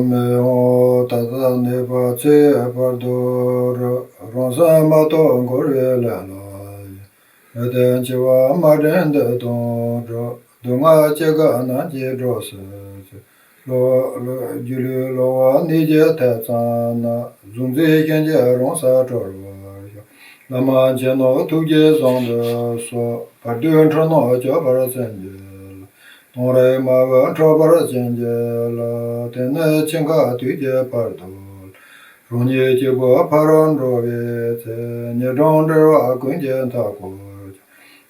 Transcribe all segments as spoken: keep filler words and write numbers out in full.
མི་འོང་ད་ལྟ་ནུས་པ་ཚེ་བར་དོ་རུ། རང་སེམས་མ་རྟོགས་འཁོར་བའི་ལས་ལ་ཡི། མི་བརྟན་འཆི་བ་མ་འདྲེན་འདི་དང་འགྲོགས། སྡུག་བསྔལ་སྐྱེ་རྒ་ན་འཆིའི་སྒྲོ་བསུ་ཚེ། ལོག་ལོག་སྒྱུ་ལུས་ལོག་པ་ནད་ཀྱི་མཐའ་ཙམ་ན། གཟུང་འཛིན་ཤན་འབྱེད་རང་སར་གྲོལ་བར་ཤོག་བླ་མ་མཁྱེན་ནོ་ཐུགས་རྗེས་བཟུང་དུ་གསོལ། བར་དོའི་འཁྲུལ་སྣང་སྐྱོབ་པར་བྱིན་གྱིས་རློབས། གཏོང་རིམ་མ་བུ་འཕྲོག་པར་བྱིན་གྱིས་རློབས། དེ་ནས་འཆི་ཁ་དུས་ཀྱི་བར་དོ་ལ། རང་ཉིད་སྐྱེ་བོ་ཕ་རོལ་འགྲོ་བའི་ཚེ། ཉེ་འགྲམ་འབྲེལ་བ་ཀུན་གྱི་མཐའ་བསྐོར་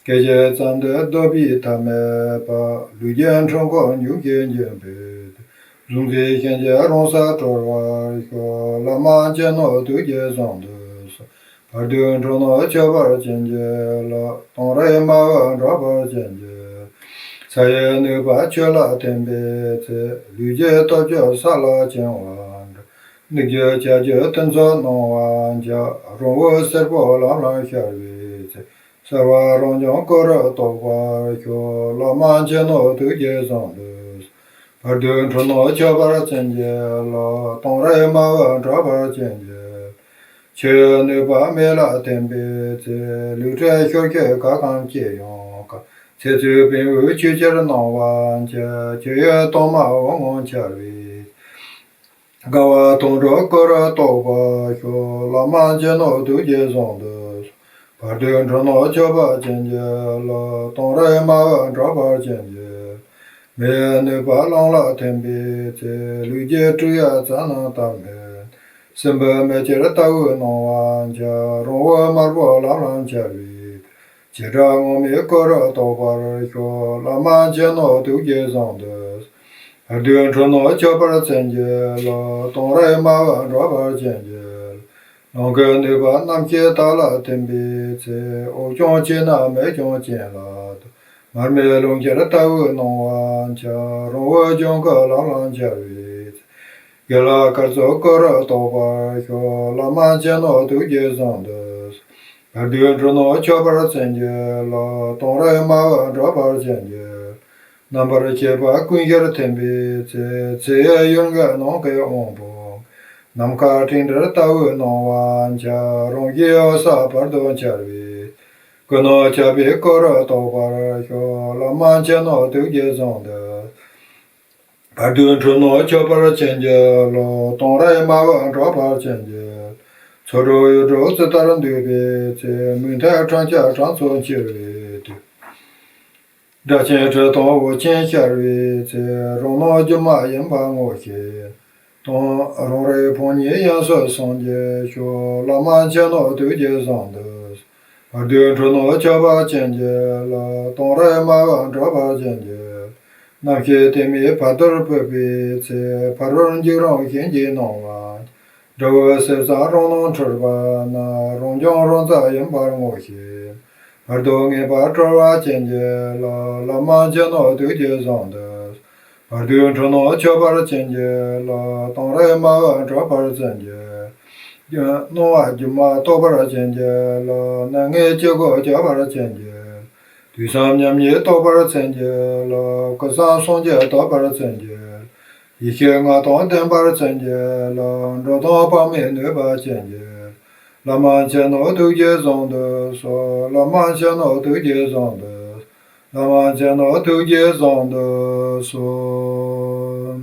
ཀྱང་། སྐད་ཅིག་ཙམ་དུ་བཟློག་པའི་ཐབས་མེད་པ། ལུས་ཀྱི་འཁྲུལ་འཁོར་མྱུར་ཞིང་འབྱིན་པའི་ཚེ། གཟུང་འཛིན་ཤན་འབྱེད་རང་སར་གྲོལ་བར་ཤོག་བླ་མ་མཁྱེན་ནོ་ཐུགས་རྗེས་བཟུང་དུ་གསོལ། བར་དོའི་འཁྲུལ་སྣང་སྐྱོབ་པར་བྱིན་གྱིས་རློབས། གཏོང་རིམ་མ་བུ་འགྲོལ་བར་བྱིན་གྱིས་རློབས། ས་ཡི་ནུས་པ་ཆོས་ལ་ཐིམ་པའི་ཚེ། ལུས་ཀྱི་སྟོབས་ཀྱིས་ས་ལ་ཆིངས་པ་འདྲ། སྣོད་བཅུད་ཆ་བཅུ་ཐུན་ཚོགས་སྣང་བ་འཆར། རང་འོད་སེར་པོ་ལམ་ལམ་ཤར་བའི་ཚེ། གསལ་བ་རང་བྱུང་སྐུ་རུ་རྟོགས་པར་ཤོག་བླ་མ་མཁྱེན་ནོ་ཐུགས་རྗེས་བཟུང་དུ་གསོལ། བར་དོའི་འཁྲུལ་སྣང་སྐྱོབ་པར་བྱིན་གྱིས་རློབས། གཏོང་རིམ་མ་བུ་འགྲོལ་བར་བྱིན་གྱིས་རློབས། ཆུ་ཡི་ནུས་པ་མེ་ལ་ཐིམ་པའི་ཚེ། ལུས་སྲེག་ཤུགས་ཀྱིས་ག་གམ་ཅི་ཡང་གང་། ཚེ་བཅུད་པུས་མོའི་ཆུ་ཕྱིར་སྣང་བ་འཆར། ཆུ་ཡི་གཏོར་མ་འོད་ངང་འཆར་བའི་ཚེ། དགའ་བ་དོན་གྲུབ་སྐུ་རུ་རྟོགས་པར་ཤོག་བླ་མ་མཁྱེན་ནོ་ཐུགས་རྗེས་བཟུང་དུ་གསོལ། བར་དོའི་འཁྲུལ་སྣང་སྐྱོབ་པར་བྱིན་གྱིས་རློབས། གཏོང་རིམ་མ་བུ་འགྲོལ་བར་བྱིན་གྱིས་རློབས། མེ་ཡི་ནུས་པ་རླུང་ལ་ཐིམ་པའི་ཚེ། ལུས་ཀྱི་དྲོད་ཡལ་རྩ་རྣམས་དྭངས་མེད། སྲིན་བུ་མེ་ལྕེར་ལྟ་བུའི་སྣང་བ་འཆར། རང་འོད་དམར་པོ་ལམ་ལམ་འཆར་བའི་ཚེ། བྱེ་བྲག་དངོས་མེད་སྐུ་རུ་རྟོགས་པར་ཤོག་བླ་མ་མཁྱེན་ནོ་ཐུགས་རྗེས་བཟུང་དུ་གསོལ། བར་དོའི་འཁྲུལ་སྣང་སྐྱོབ་པར་བྱིན་གྱིས་རློབས། གཏོང་རིམ་མ་བུ་འགྲོལ་བར་བྱིན་གྱིས་རློབས། རླུང་གི་ནུས་པ་རྣམ་ཤེས་དག་ལ་ཐིམ་པའི་ཚེ། འོད་ཀྱང་ཆེ་ན་མེ་ཀྱང་ཆེན་ལ་ལྡོག་མར་མེ་རླུང་ཤར་ལྟ་བུའི་སྣང་བ་འཆར། རང་འོད་ལྗང་གུ་ལམ་ལམ་འཆར་བའི་ཚེ། དགེ་ལ་སྐར་ཚོགས་སྐུ་རུ་རྟོགས་པར་ཤོག་བླ་མ་མཁྱེན་ནོ་ཐུགས་རྗེས་བཟུང་དུ་གསོལ། བར་དོའི་འཁྲུལ་སྣང་སྐྱོབ་པར་བྱིན་གྱིས་རློབས། གཏོང་རིམ་མ་བུ་འགྲོལ་བར་བྱིན་གྱིས་རློབས། རྣམ་པར་ཤེས་པ་ཀུན་ཤར་ཐིམ་པའི་ཚེ། ཚེ་ཡི་ཡུལ་འགགས་ནམ་མཁའི་དབང་པོ་འགགས། ནམ་མཁའ་སྤྲིན་བྲལ་ལྟ་བུའི་སྣང་བ་འཆར། རང་བཞིན་འོད་གསལ་བར་དོ་འཆར་བའི་ཚེ། ཀུན་སྣང་ཆགས་པའི་སྐུ་རུ་རྟོགས་པར་ཤོག་བླ་མ་མཁྱེན་ནོ་ཐུགས་རྗེས་བཟུང་དུ་གསོལ། བར་དོའི་འཁྲུལ་སྣང་སྐྱོབ་པར་བྱིན་གྱིས་རློབས། གཏོང་རིམ་མ་བུ་འགྲོལ་བར་བྱིན་གྱིས་རློབས། ཚོགས་དྲུག་ཡུལ་དྲུག་ཇི་ལྟར་འདུས་པའི་ཚེ། མུན་མཐའི་འཕྲང་ཆད་གྲངས་ཚོ་འཆིང་བའི་དུས། སྒྲ་ཆེན་དྲི་དང་འོད་ཆེན་ཤར་བའི་ཚེ། རང་སྣང་སྒྱུ་མ་ཡིན་པར་ངོ་ཤེས་དང་། རང་རིག་ཕུང་གཉིས་དབྱིངས་སུ་སངས་རྒྱས་ཤོག་བླ་མ་མཁྱེན་ནོ་ཐུགས་རྗེས་བཟུང་དུ་གསོལ། བར་དོའི་འཁྲུལ་སྣང་སྐྱོབ་པར་བྱིན་གྱིས་རློབས། གཏོང་རིམ་མ་བུ་འགྲོལ་བར་བྱིན་གྱིས་རློབས། རྣམ་ཤེས་ལྡན་མའི་བར་དོར་སྤོས་པའི་ཚེ། ཕ་རོལ་འཇིགས་རུང་ཞིང་གི་སྣང་བ། སྒྲ་འོད་ཟེར་ཙམ་རང་སྣང་འཁྲུལ་པ་ན། རང་བྱུང་རང་རྩལ་ཡིན་པར་ངོ་ཤེས། བར་དོ་ངེས་པར་གྲོལ་བར་བྱིན་གྱིས་རློབས། བླ་མ་མཁྱེན་ནོ་ཐུགས་རྗེས་བཟུང་དུ་གསོལ། བར་དོའི་འཁྲུལ་སྣང་སྐྱོབ་པར་བྱིན་གྱིས་རློབས། གཏོང་རིམ་མ་བུ་འགྲོལ་བར་བྱིན་གྱིས་རློབས། སྣང་བ་སྒྱུ་མ་རྟོགས་པར་བྱིན་གྱིས་རློབས། སྣང་ངེས་སྤྱོད་སྒོ་སྐྱོབ་པར་བྱིན་གྱིས་རློབས། དུས་གསུམ་མཉམ་ཉིད་རྟོགས་པར་བྱིན་གྱིས་རློབས། སྐུ་གསུམ་སངས་རྒྱས་རྟོགས་པར་བྱིན་གྱིས་རློབས། ཡེ་ཤེས་ལྔ་དང་ལྡན་པར་བྱིན་གྱིས་རློབས། འགྲོ་དོན་དཔག་མེད་ནུས་པར་བྱིན་གྱིས་རློབས། བླ་མ་མཁྱེན་ནོ་ཐུགས་རྗེས་བཟུང་དུ་གསོལ། བླ་མ་མཁྱེན་ནོ་ཐུགས་རྗེས་བཟུང་དུ་གསོལ། བླ་མ་མཁྱེན་ནོ་ཐུགས་རྗེས་བཟུང་དུ་གསོལ།